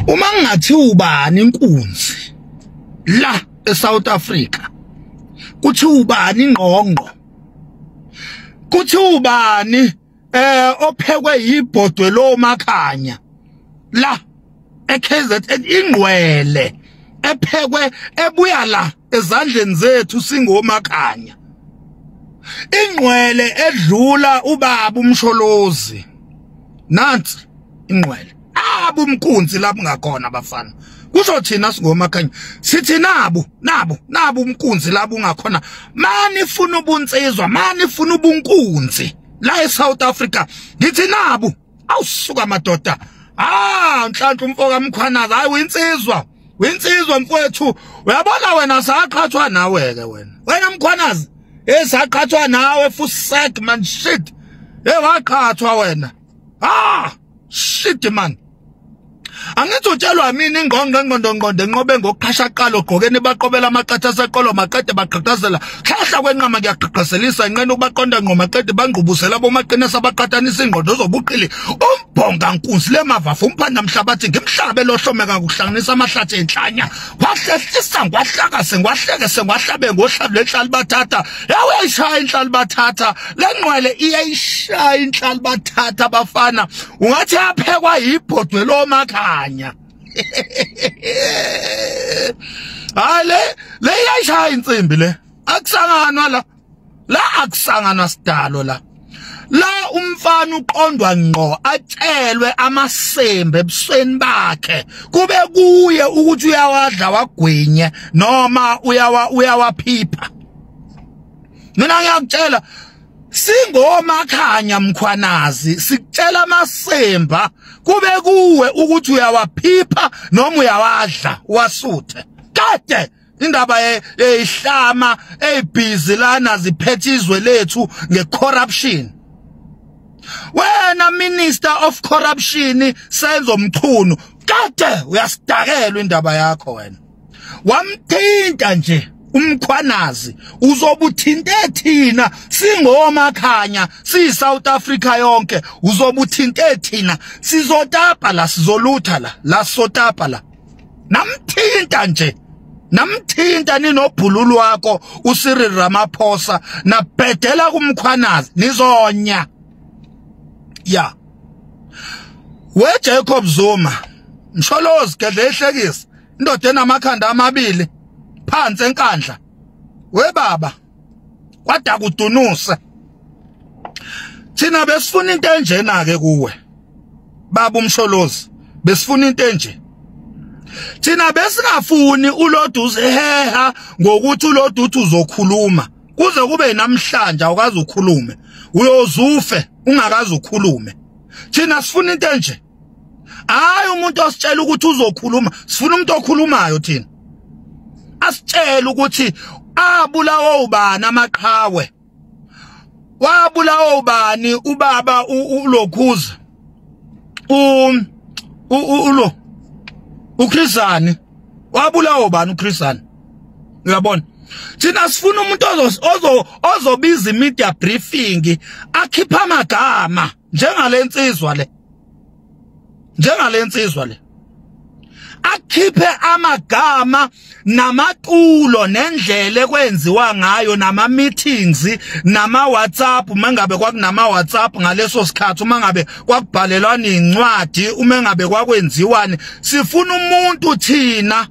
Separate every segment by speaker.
Speaker 1: Uma ngingathi ubani inkunzi la eSouth Africa, kuthi ubani ingqongqo, kuthi ubani ophekwe yibhodwe lo makhanya la eKZN, ingqwele ephekwe ebuya la ezandleni zethu singomakhanya, ingqwele edlula ubaba uMsholozi. Nansi ingqwele abu umkunzi lapho ngakhona bafana, kusho thina singomakhanya sithi nabo nabo nabo umkunzi lapho ungakhona. Mani ifuna ubunsizwa, mani ifuna ubunkunzi la eSouth Africa, ngithi nabo awusuka madoda. Ah, Nhlanhla umfoka Mkhwanazi, hayi uyinsizwa, uyinsizwa mfowethu. Uyabona wena saqhathwa nawe ke wena, wena Mkhwanazi, esaqhathwa nawe fusek man, shit, waqhathwa wena. Ah shit man, angithi utshelwa mina ingqondo engqondo ngqondo enqobe ngokuqhasha qalo gqokeni baqobela amaqatha aseqolo maqede baqhaqhazela hlahla kwenqama kuyaqhaqhazelisa inqena ukubaqonda ngqo maqede bangqubuzela bomaqinisa baqhathanisa ingqondo zobuqili umbhonga nkunzi lemavafu umphanda mhlabathi ngimhlabe lohlomeka kuhlanganisa amahlathi enhlanya wahlehlisa ngwahlakase ngwahlekese ngwahlabe ngohlabu lenhlali bathatha. Yawuyishaya inhlali bathatha lenqwele, iyayishaya inhlali bathatha bafana, ungathi yaphekwa yibhodwe lomakhanya. Hayi le iyayishaya insimbi le, akusanganwa la, la akusanganwa sidalo la. La umfana uqondwa ngqo atshelwe amasembe ebusweni bakhe, kube kuye ukuthi uyawadla wagwinye noma uyawaphipha. Mina ngiyakutshela singomakhanya Mkhwanazi, sikutshela amasemba kube kuwe ukuthi uyawaphipha noma uyawadla wasuthe. Kade indaba eyihlama eyibhizi lana ziphethe izwe lethu ngecorruption. Wena Minister of Corruption Senzo Mchunu, kade uyasidakelwa indaba yakho wena. Wamthinta nje uMkhwanazi, uzobuthinte thina singomakhanya si South Africa yonke, uzobuthinte thina sizotapa la, sizolutha la, la sotapa la. Namthinta nje, namthinta ninobhululu wakho uCyril Ramaphosa, nabhedela kuMkhwanazi nizonya. Ya we Jacob Zuma, Msholozi gedle ehlekisa, indoda enamakhanda amabili phansi enkandla. We baba kwada kudunuse. Thina besifuna into enjena ke kuwe baba uMsholozi, besifuna into enje. Thina besingafuni ulodu uziheha ngokuthi ulodu uthi uzokhuluma kuze kube namhlanje awukaze ukhulume, uyozufe ungakaze ukhulume. Thina sifuna into enje. Hayi umuntu ositshela ukuthi uzokhuluma, sifuna umuntu okhulumayo thina. Asitshela ukuthi abulawa ubani amaqhawe, wabulawa ubani ubaba uLokhuza, ulo uChrisani, wabulawa ubani uChrisani. Uyabona, thina sifuna umuntu ozobiza media briefing akhipha amagama njengalensizwa le, njengalensizwa le, akhiphe amagama namatulo nendlela ekwenziwa ngayo nama meetings nama WhatsApp, uma ngabe kwakunama WhatsApp ngaleso sikhathi, uma ngabe kwakubhalelwana incwadi, uma ngabe kwakwenziwani. Sifuna umuntu thina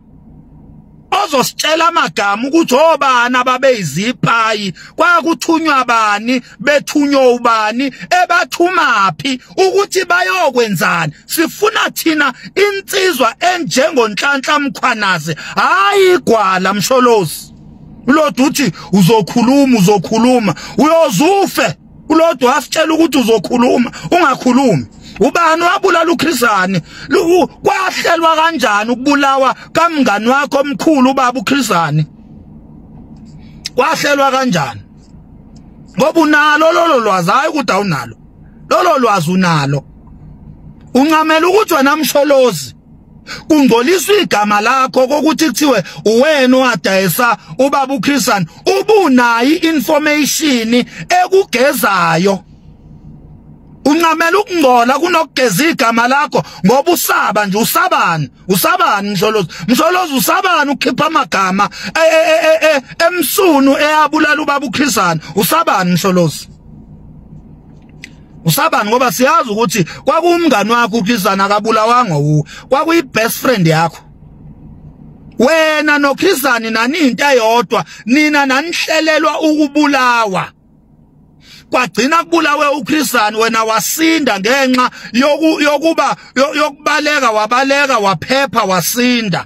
Speaker 1: ozositshela amagama ukuthi obani ababeyizipayi, kwakuthunywa bani, bethunywa ubani, ebathumaphi ukuthi bayokwenzani. Sifuna thina insizwa enjengoNhlanhla Mkhwanazi, hayi igwala Msholozi. Ulodu uthi uzokhuluma, uzokhuluma, uyozufe. Ulodu wasitshela ukuthi uzokhuluma, ungakhulumi. Ubani wabulala uChrisani? Kwahlelwa kanjani ukubulawa kamngani wakho omkhulu ubaba uChrisani? Kwahlelwa kanjani? Ngoba unalo lolo lwazi, hayi ukuthi awunalo. Lolo lwazi unalo. Uncamela ukuthi wena Msholozi kungcoliswa igama lakho kokuthi kuthiwe uwena owadayisa ubaba uChrisani, ubunayo information ekugezayo. Uncamela ukungcola kunokugeza igama lakho ngoba usaba nje. Usabani? Usabani Msholozi? Msholozi usabani ukukhipha amagama emsunu eyabulala ubaba uChris Hani? Usabani Msholozi? Usabani? Ngoba siyazi ukuthi kwakuwumngani wakho uChris Hani, akabulawanga wuwe, kwakuyi best friend yakho. Wena noChris Hani nani into eyodwa, nina nanihlelelwa ukubulawa. Kwagcina kubulawe uChris Hani, wena wasinda ngenxa yokuba yokubaleka, wabaleka waphepha wasinda.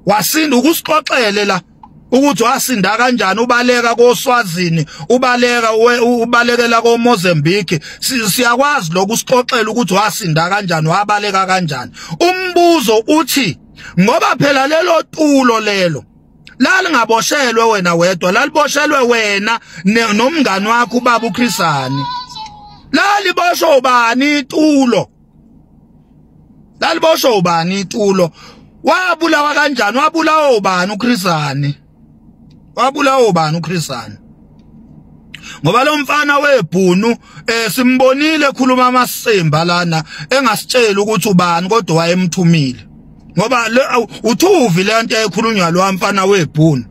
Speaker 1: Wasinda ukusixoxele la ukuthi wasinda kanjani, ubaleka koSwazini, ubaleka ubalekela koMozambique. Siyakwazi lokhu, usixoxele ukuthi wasinda kanjani, wabaleka kanjani. Umbuzo uthi ngoba phela lelo tulo lelo lalingaboshelwe wena wedwa, laliboshelwe wena nomngani wakho ubaba uChris Hani. Laliboshwe ubani itulo? Laliboshwe ubani itulo? Wabulawa kanjani? Wabulawa ubani uChris Hani? Wabulawa ubani uChris Hani? Ngoba lo mfana webhunu simbonile ekhuluma amasimba lana engasitsheli ukuthi ubani, kodwa wayemthumile. Ngoba uthuvi le nto ekhulunywa lo mfana webhunu,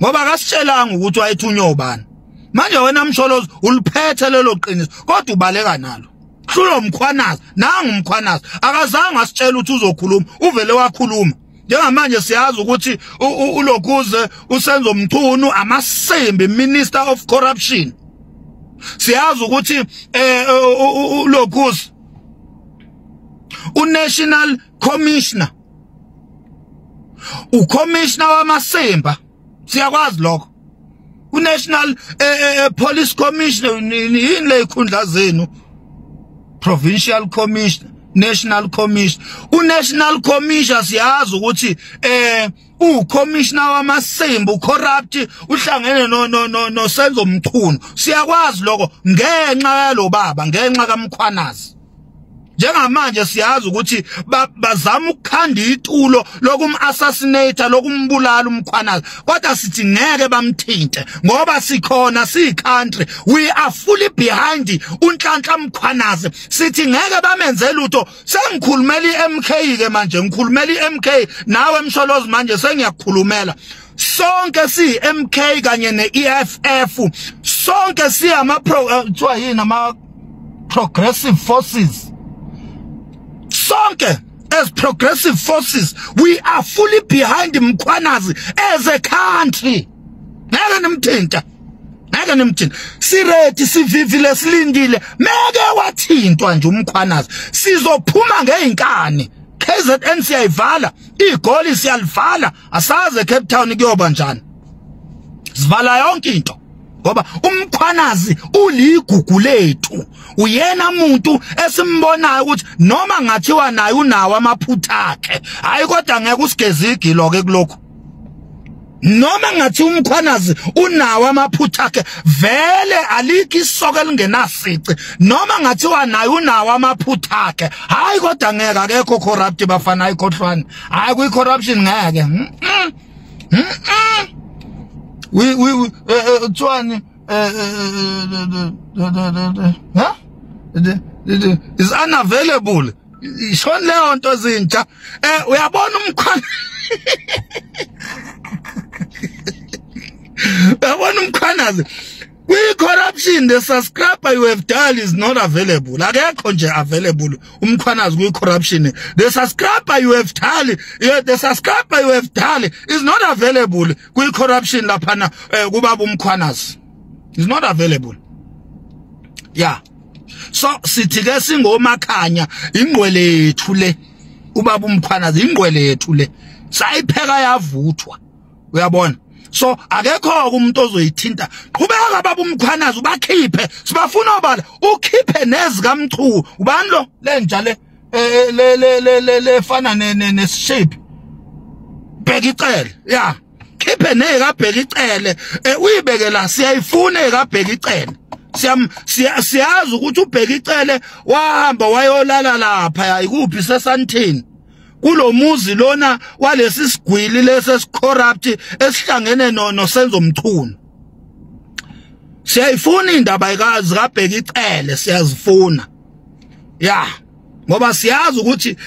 Speaker 1: ngoba akasitshelanga ukuthi wayethunywa ubani. Manje wena Msholozi uliphethe lelo qiniso kodwa ubaleka nalo. Hlulo Mkhwanazi, nangu Mkhwanazi akazange asitshele ukuthi uzokhuluma, uvele wakhuluma. Njengamanje siyazi ukuthi uLokhuze uSenzo Mchunu amasimbi, Minister of Corruption. Siyazi ukuthi uLokhuze uNational Commissioner, uCommissioner wamasimba, siyakwazi lokho. uNational Police Commissioner, yini le ikhundla zenu? Provincial Commissioner, National Commissioner. uNational Commissioner siyazi ukuthi uCommissioner wamasimba ucorrupt, uhlangene no Senzo Mchunu. Siyakwazi lokho ngenxa yalo baba, ngenxa kaMkhwanazi. Njengamanje siyazi ukuthi bazama ukukhanda itulo lokum-assassinate, lokumbulala uMkhwanazi, kodwa sithi ngeke bamthinte ngoba sikhona siyi-country, we are fully behind uNhlanhla Mkhwanazi. Sithi ngeke bamenze lutho. Sengikhulumela i-MK ke manje, ngikhulumela i-MK nawe Msholozi, manje sengiyakukhulumela. Sonke siyi-MK kanye ne-EFF, sonke siyama kuthiwa yini, ama progressive forces. Sonke as progressive forces, we are fully behind Mkhwanazi as a country. Ngeke nimthinta, ngeke nimthinta. Siready, sivivile, silindile. Meke wathintwa nje uMkhwanazi, sizophuma ngeinkani. KZN siyayivala, igoli siyalivala, asaze Cape Town kuyoba njani. Sivala yonke into ngoba uMkhwanazi uligugu lethu. Uyena umuntu esimbonayo ukuthi noma ngathiwa naye unawo amaphutha akhe, hayi kodwa ngeke usigeze igilo ke kulokhu. Noma ngathi uMkhwanazi unawo amaphutha akhe, vele alikho isoka elingenasici. Noma ngathiwa naye unawo amaphutha akhe, hayi kodwa ngeke, akekho corrupt bafana, ayikhohlwane, hayi kwi corruption ngeke. We kuthiwani, ha, is unavailable. Ishona leyo nto zintsha. Uyabona uMkhwana, uyabona uMkhwanazi kwi-corruption, the subscriber you have dialed is not available. Akekho nje available uMkhwanazi kwi-corruption. The subscriber you have dialed, the subscriber you have dialed is not available kwi-corruption laphana kubaba uMkhwanazi is not available. Yeah. So sithi ke singomakhanya, ingqwele yethu le, ubaba uMkhwanazi ingqwele yethu le, sayipheka yavuthwa. Uyabona? So akekho umuntu ozoyithinta. Qhubeka baba uMkhwanazi ubakhiphe, sibafuna obala, ukhiphe nezikaMchunu. Ubani lo lenja le le le le le fana neshape? Bheka icele. Yeah. Khiphe nezikabheka icele, uyibeke la, siyayifuna ezikabheka icele. Siyazi ukuthi uBheka icele wahamba wayolala lapha ikuphi, seSandton, kulomuzi lona walesi sigwili lesi esicorrupt esihlangene noSenzo Mchunu. Siyayifuna indaba zikaBheki Cele, siyazifuna. Ya, ngoba siyazi ukuthi